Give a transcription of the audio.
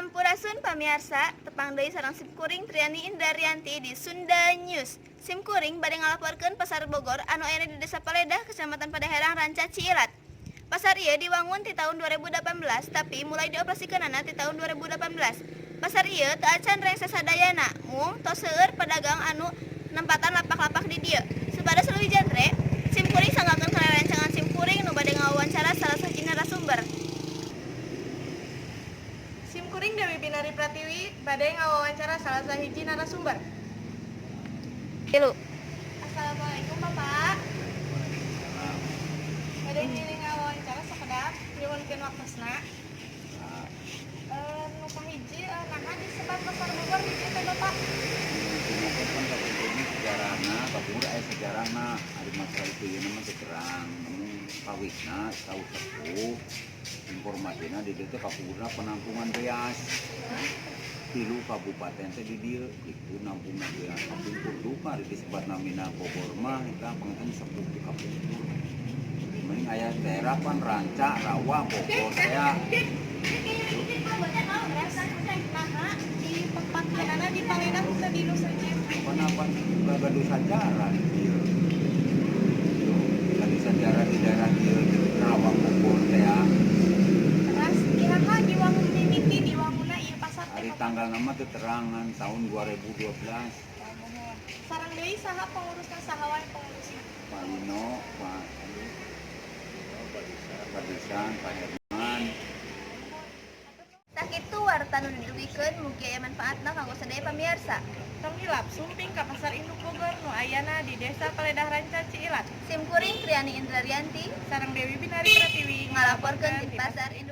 Sampurasun, pamiarsa, tepang deui sareng simkuring Triani Indrarianti di Sunda News. Simkuring bade ngalaporkeun Pasar Bogor anu aya di Desa Paledah, Kecamatan Padaherang, Ranca Ciilat. Pasar ieu diwangun ti tahun 2018, tapi mulai dioperasikeunana ti tahun 2018. Pasar ieu teu acan rengse sadayana, mung tos seueur pedagang anu nempatan lapak-lapak di dieu. Supados leuwih jentre, simkuring sanggakeun kana rerencangan simkuring nu bade ngawawancara salah sahiji narasumber. Simkuring Dewi Binari Pratiwi bade ngawawancara salah sahiji narasumber. Tilu. Assalamualaikum, Bapak. Bade ngiring ngawawancara sakedap, nyuhunkeun waktosna. Nu kahiji, naha disebat Pasar Bogor di dieu teh, Bapak? Kan kapungkurna sejarahna, kapungkur aya sejarahna. Ari masalah itu ieu mah teu terang, namun kawitna tahu sepuh informasina di dieu teh kapungkurna penampungan beas. Tilu kabupaten teh di dieu gitu nampungan beas kapungkur. Duka di disebat namina Bogor mah eta panginten sepuh di kapungkur. Mending aya daerah pan Ranca, Rawa, Bogor teh gitu. Terus naha ditempatkeunana di Paledah, teu di nu sejen? Kenapa gaduh sajarah di dieu? Gitu. Gaduh sajarah di daerah dieu, di Rawa, Bogor teh. Terus iraha diwangun, mimiti diwangunna ieu pasar teh, Hari Bapak? Tanggal nama teu terangan, tahun 2012. Oh, muhun. Sareng deui saha pengurusna, saha wae pengurusna? Pak Lino, Pak Pak Disan, Pak Herman. Sakitu warta nu didugikeun, mugi aya manfaatna kanggo sadaya pamiarsa. Tong hilap sumping ka Pasar Induk Bogor nu ayana di Desa Paledah, Ranca Ciilat. Simkuring Triani Indrarianti Sareng Dewi Binari Pratiwi ngalaporkeun di Pasar Induk.